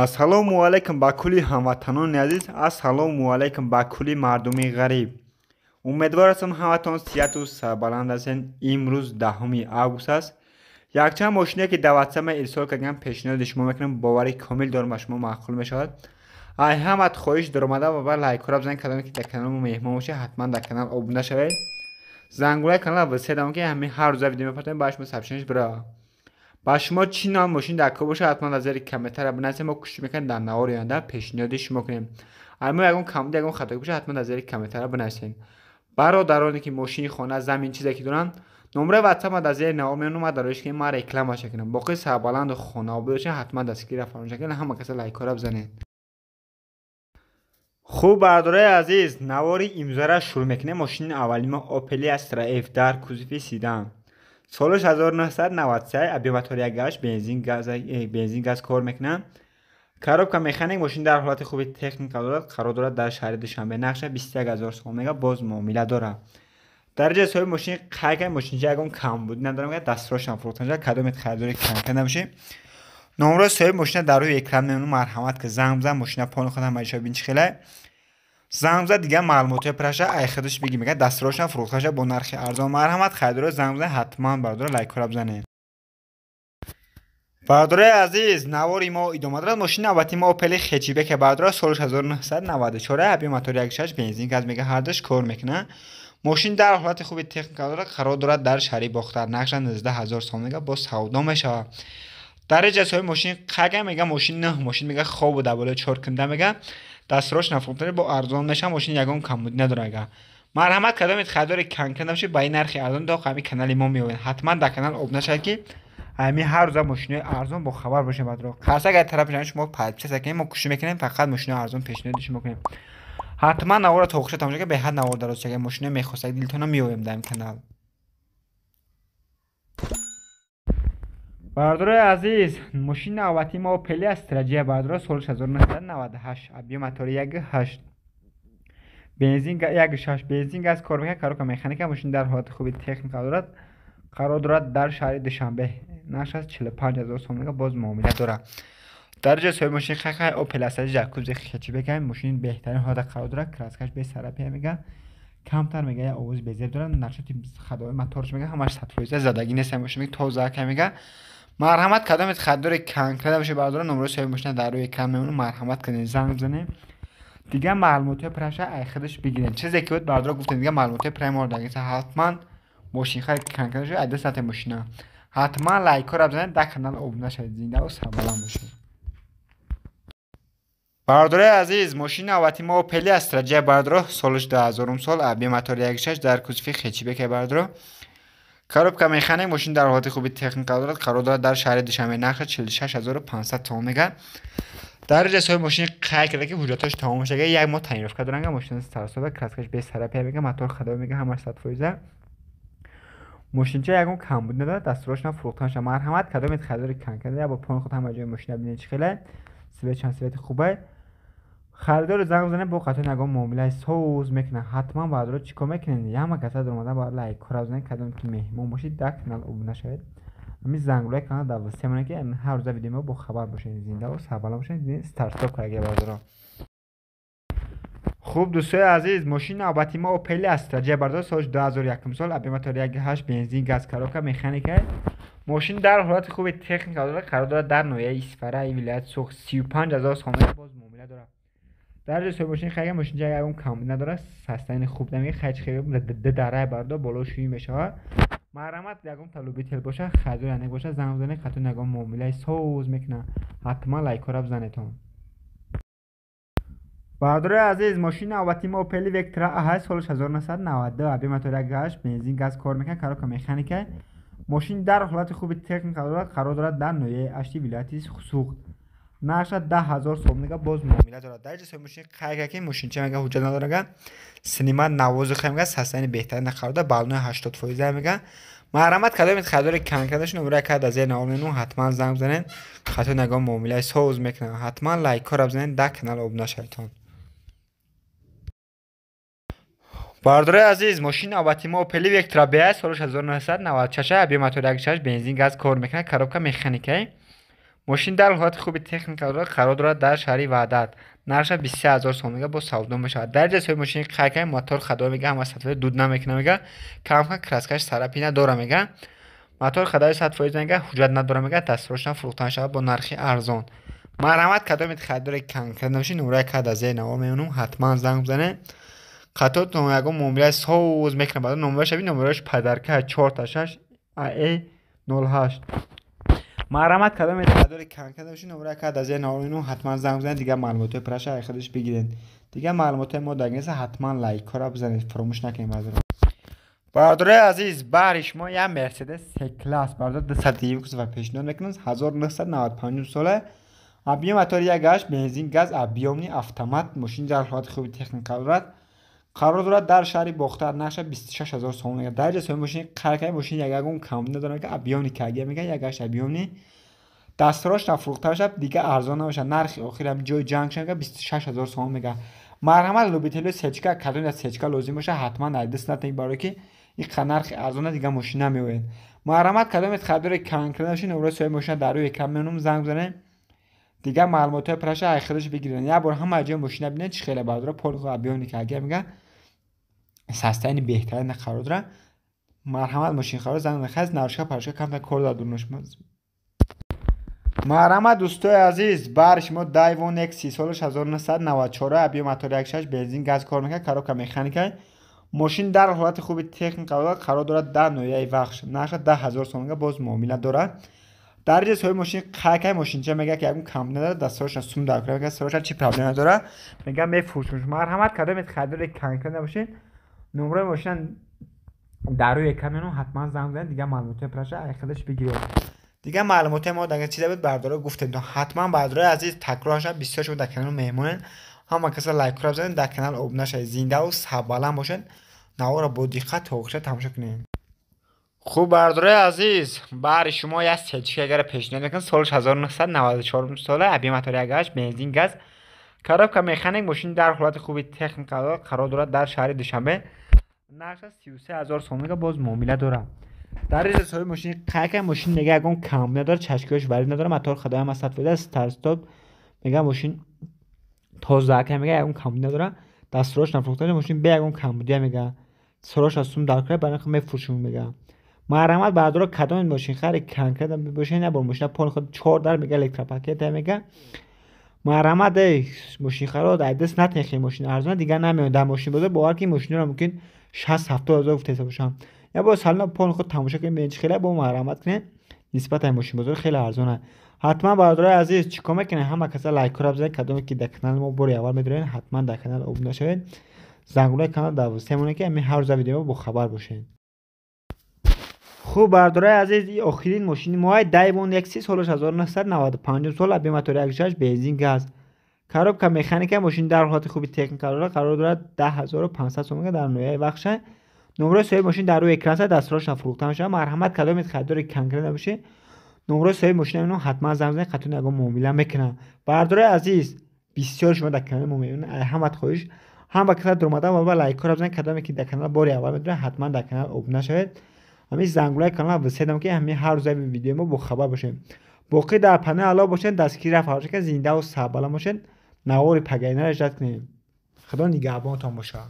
Ассалому алайкум ба кулли ҳамватанони азиз, ассалому алайкум ба кулли мардуми ғариб. Умедвор ҳастам ҳаматон сиҳату сарбаланд ҳастед. Имрӯз 10 август аст. Якчанд мошине ки дар WhatsApp ирсол кардам пешниҳоди шумо мекунам, боварӣ комил дорам ба шумо маъқул мешавад. Ай ҳамат хоҳиш даромада ва лайкҳоро бизанед, кадоме ки дар канали мо меҳмон бошед, ҳатман дар канал обуна шавед. Зангулаи канал васида ки ҳамин ҳар рӯза видео мепартоем, ба шумо сабшинаш бира. Ба шумо чӣ ном мошин дар кор бошад, ҳатман дар зери комментария бинависед, мо кӯшиш мекунем дар навори оянда пешниҳоди шумо кунем. Агар мо ягон камбуди, ягон хатое бошад, ҳатман дар зери комментария бинависед. Бародароне ки мошини хона, замин, чизе ки доранд, номраи WhatsApp дар зери навор мемонам, ман дароиш ки ман рекламаша кунам. Боқӣ сарбаланду хонаобод бошед, ҳатман дастгирӣ фаромӯш накунед, ҳама каса лайкҳоро бизанед. Хуб, бародарои азиз, навори имрӯзаро шурӯъ мекунем. Мошини аввали мо Opel Astra F дар кузови седан. Солаш 1993, объем мотор 1.8, бензин газ кор мекунад. Коробка механик, мошин дар ҳолати хуби техника дорад, қарор дорад дар шаҳри Душанбе. Нақша 21000 сом мега, боз муомила дорад. Дараҷаи соҳиби мошин қайкай, мошинча ягон камбудӣ надорам, мега дастрошам фурӯхта шуда, кадомет харидори камка набошед. Номрои соҳиби мошина дар рӯи экран мемонад, марҳамат ки занг бизан, мошина пони худ ҳамаиша бин чӣ хеле. Занг бизан, дигар маълумотҳои праша ай худаш биги, мега дастрошам фурӯхта шуда бо нархи арзон. Марҳамат харидоро занг бизан, ҳатман бародаро лайкҳоро бизанед. Бародарои азиз, навори мо идома дорад. Мошини навбати мо Opel Hatchback бародаро, солаш 1994, объем мотор 1.6, бензин газ мега, ҳардуш кор мекунад. Мошин дар ҳолати хуби техника дорад, қарор дорад дар шаҳри Бохтар. Нақша 19000 сом мега, боз савдо мешавад. Дараҷаи соҳиби мошин қага мега, мошин 9 мошин мега, хобу дар болои 4 кунда мега, дастрош нафурӯхта бо арзон мешавад, мошин ягон камбудӣ надорад. Ага марҳамат кадомед харидори канка набошед, ба ин нархи арзон то ҳамин канали мо меояд. Ҳатман дар канал обуна шавед ки ҳамин ҳар рӯза мошинои арзон бо хабар бошед. Бародаро, қарса агар тарафи шумо подписаться кунед, мо кӯшиш мекунем фақат мошинои арзон пешниҳоди шумо кунем. Ҳатман наворро то охиша тамошо кунед, беҳад навор дароз шавад. Мошинои мехостаг дилтона меоем дар ин канал. Бародарои азиз, мошини навбати мо Opel Astra J бародаро, соли 1998, объем мотор 1.8, бензин 1.6, бензин газ кор мекунад, коробка механика, мошин дар ҳолати хуби техника дорад, қарор дорад дар шаҳри Душанбе. Нархаш 45000 сом мега, боз муомила дорад. Дараҷаи соҳиби мошин хай Opel Astra J кузови хэтчбек, мошин беҳтарин ҳолат қарор дорад, краскаш бесарапия мега, камтар мега, як овози безеб дорад, нақшоти хадои моторш мега, ҳамаш 100% задагӣ нест, мошин мега тоза ка мега. Марҳамат кадомет харидори конкрет бошед бародаро, номрои соҳиби мошина дар рӯи экран мемонад, марҳамат кунед, занг бизанед. Дигар маълумотҳои праша ай худаш бигиред. Чизе ки буд бародаро гуфтем, дигар маълумотҳои пра моро дагиса, ҳатман мошинхари конкрет бошед, ай дастате мошина. Ҳатман лайкҳоро бизанед, дар канал обуна шавед, зинда ва сарбаланд бошед. Бародарои азиз, мошини навбати мо Opel Astra J бародаро, солаш 2000 сол, объем мотор 1.6, дар кузови хэтчбек бародаро. Коробка механик, мошин дар ҳолати хуби техника дорад, қарор дорад дар шаҳри Душанбе. Нархи 46500 сом мега. Дараҷаи соҳиби мошин қайд карда ки ҳуҷҷатҳош тамом шуда, як моҳ тонировка доранд, мошин сарсоба, краскаш бесарапия мега, мотор хадои мега, ҳамаш 100%. Мошинча ягон камбудӣ надорад, дастурошам фурӯхта мешавад. Марҳамат кадомет харидори конкрет, як бор пони худ ҳама ҷои мошина бинед чӣ хеле, свет чанд свети хубе. Харидор занг бизанед, бо қатъи ягон муомилаи соз мекунад. Ҳатман бародаро чӣ кор мекунед? Ҳама каса даромада бояд лайкҳоро бизанед, кадоме ки меҳмон бошед, дар канал обуна шавед. Ҳамин зангулаи канал дар васия монед ки ҳар рӯза видео мо бо хабар бошед, зинда ва сарбаланд бошед. Стартап карда бародаро. Хуб дӯстои азиз, мошини навбати мо Opel Astra J бародаро, соли 2001 сол, объем мотор 1.8, бензин газ, коробка механика. Мошин дар ҳолати хуби техника дорад, қарор дорад дар ноҳияи Исфара, вилояти Суғд. 35000 сом боз муомила дорад. Дараҷаи соҳиби мошин хайга, мошин ҷа ягон камбудӣ надорад, састани хуб намега, хайч хеле дараи бародаро боло шӯӣ мешавад. Марҳамат ягон талубител бошад, харидор янек бошад, занг бизанед, қатъи ягон муомилаи соз мекунад. Ҳатман лайкҳоро бизанедтон. Бародарои азиз, мошини навбати мо Opel Vectra A соли 1992, объем мотор 1.8, бензин газ кор мекунад, коробка механика. Мошин дар ҳолати хуби техника дорад, қарор дорад дар ноҳияи Ашти, вилояти Суғд. Нархаш 10000 сом мега, боз муомила дорад. Дараҷаи соҳиби мошин қайд кард ки мошинча мега ҳуҷҷат надорад, синима навози хай мега, састани беҳтарин қарор дорад, балони 80% мега. Марҳамат кадомед харидори конкрет бошед, номраи кард аз зери навор мемонад, ҳатман занг бизанед, хато ягон муомилаи соз мекунад. Ҳатман лайкҳоро бизанед, дар канал обуна шаведтон. Бародарои азиз, мошини навбати мо Opel Vectra B соли 1996, объем мотор 1.6, бензин газ кор мекунад, коробка механика. Мошин дар ҳолати хуби техника дорад, қарор дорад дар шаҳри Ваҳдат. Нархаш 23 000 сом мега, бо савдо мешавад. Дар ҷои соҳиби мошини қайкай мотор хадо мега, ҳама 100% дуд намекуна мега, кам-кам краскаш царапина дора мега. Мотор хадаи 100% мега, ҳуҷҷат надора мега, дастрошна фурӯхта мешавад бо нархи арзон. Марҳамат, кадомед харидори конкрет набошед, номраи кад аз зери навор мемонам, ҳатман занг бизанед. Қатъотон ягон муомилаи соз мекунад, баъд номраш аби номраш падарка 4 6 АЕ 08. Марҳамат, кадомед харидори конкрет набошед, номраи кад аз зери навор мемонам, ҳатман занг бизанед, дигар маълумотҳои пурраша худаш бигиред. Дигар маълумотҳои мо дар нест, ҳатман лайкҳоро бизанед, фаромӯш накунед баъзеро. Бародарои азиз, баҳри шумо як Мерседес С-класс бародар 201 ва пешниҳод мекунам, 1995 сола, объём мотори 1,8, бензин, газ, объёмный, автомат. Мошин дар ҳолати хуби техника дорад, қарор дорад дар шаҳри Бохтар, нархаш 26 000 сомон мега. Дар ҷои соҳиби мошини қаркаи мошин ягон камбуд надорад мега, объёмный кагия мега, 1,8 объёмный, дастрош нафурӯхта мешавад, дигар арзон намешавад. Нархи охир ҳам ҷои ҷанг шуда 26 000 сомон мега. Марҳамат, любителои сечка, кадоме сечка лозим бошад, ҳатман дар даст натанед, барое ки иқа нархи арзона дигар мошин намеояд. Марҳамат, кадомед харидори конкрет набошед, номраи соҳиби мошина дар рӯи экран мемонам, занг бизанед, дигар маълумотҳои пурраша ай худаш бигиред. Як бор ҳама ҷои мошина бинед, чӣ хеле бародаро поли объёмный кагия мега, состояние беҳтарин қарор дорад. Марҳамат, мошинхаро занг нахаз, нарушка парушка камтар кор дар дурнош. Марҳамат, дӯстои азиз, баҳри шумо Дайвон X соли 1994, объём мотори 1,6, бензин, газ кор мекунад, коробка механика. Мошин дар ҳолати хуби техника дорад, қарор дорад дар ноҳияи Вахш, нархаш 10 000 сомонга, боз муомила дорад. Дар ҷои соҳиби мошин қайкай мошинча мега, ки ягон камбуд надорад, дастроша сум дар мега, сроша чӣ проблема дорад мега, мефурӯшам. Марҳамат, кадомед харидори конкрет набошед, номраи мошина дар рӯи экран мемонам, ҳатман занг бизанед, дигар маълумотҳои пурраша ай худаш бигиред. Дигар маълумотҳои мо дар чизе буд, бародаро, гуфтем. Ҳатман, бародарои азиз, такрор шавад, бисёр шумо дар канал меҳмонед, ҳама каса лайкҳоро бизанед, дар канал обуна шавед, зиндаву сарбаланд бошед, наворро бо диққат то охиша тамошо кунед. Хуб, бародарои азиз, баҳри шумо як сечка пешниҳод мекунам, солаш 1994 сола, объём мотори 1,8, бензин, газ, коробка механик. Мошин дар ҳолати хуби техника қарор дорад дар шаҳри Душанбе, нархаш 33 000 сомонга, боз муомила дорад. Дар ҷои соҳиби мошини қайкай мошин мега, ягон камбуд надорад, чашкиҳош варид надорад, мотор хадоям аз 100%, старт-стоп мега, мошин тозаакай мега, ягон камбуд надорад, дастрош нафурӯхта, мошин бе ягон камбудия мега, срош аз сум дар кора барои мефурӯшем мега. Марҳамат, бародаро, кадоми мошинхари конкрет бошед, як бор мошина поли худ чор дар мега, электропакет мега. Марҳамат, эй мошинхаро, дар даст натехи, мошин арзона дигар намеояд дар мошин бозор. Бовар ки мошинро мумкин 60-70 ҳазор гуфтеса бошам. Як бор салона поли худ тамошо кунед, бинед чӣ хеле бо марҳамат кунед, нисбат ай мошин бозор хеле арзона. Ҳатман, бародарои азиз, чӣ кор мекунед? Ҳама каса лайкҳоро бизанед, кадоме ки дар канали мо бори аввал медоред, ҳатман дар канал обуна шавед, зангулаи канал дар воситаи монед, ки ҳамин ҳар рӯза видео бохабар бошед. Хуб, бародарои азиз, и охирин мошини мои Дайвон X соли 1995 сол, объём мотори 1,6, бензин, газ, коробка механика. Мошин дар ҳолати хуби техника дорад, қарор дорад 10 500 сомонга, дар ноҳияи Вахша. Номрои соҳиби мошин дар рӯи экран аст, дастрош фурӯхта мешавад. Марҳамат, кадомед харидори конкрет набошед, номрои соҳиби мошина ино ҳатман занг бизанед, қатъан ягон муомила мекунад. Бародарои азиз, бисёр шумо дар канали мо мебинед, ҳамат хоҳиш, ҳама каса дуромада ва лайкҳоро бизанед, кадоме ки дар канал бори аввал медоред, ҳатман дар канал обуна шавед, ҳамин зангулаи канал виседам, ки ҳамин ҳар рӯзаи видеои мо бохабар бошед. Боқӣ дар паноҳи Аллоҳ бошед, дастгирӣ фаромӯш накунед, зиндаву сарбаланд бошед, навори пагаинаро иҷрат кунед. Худо нигаҳбонатон бошад.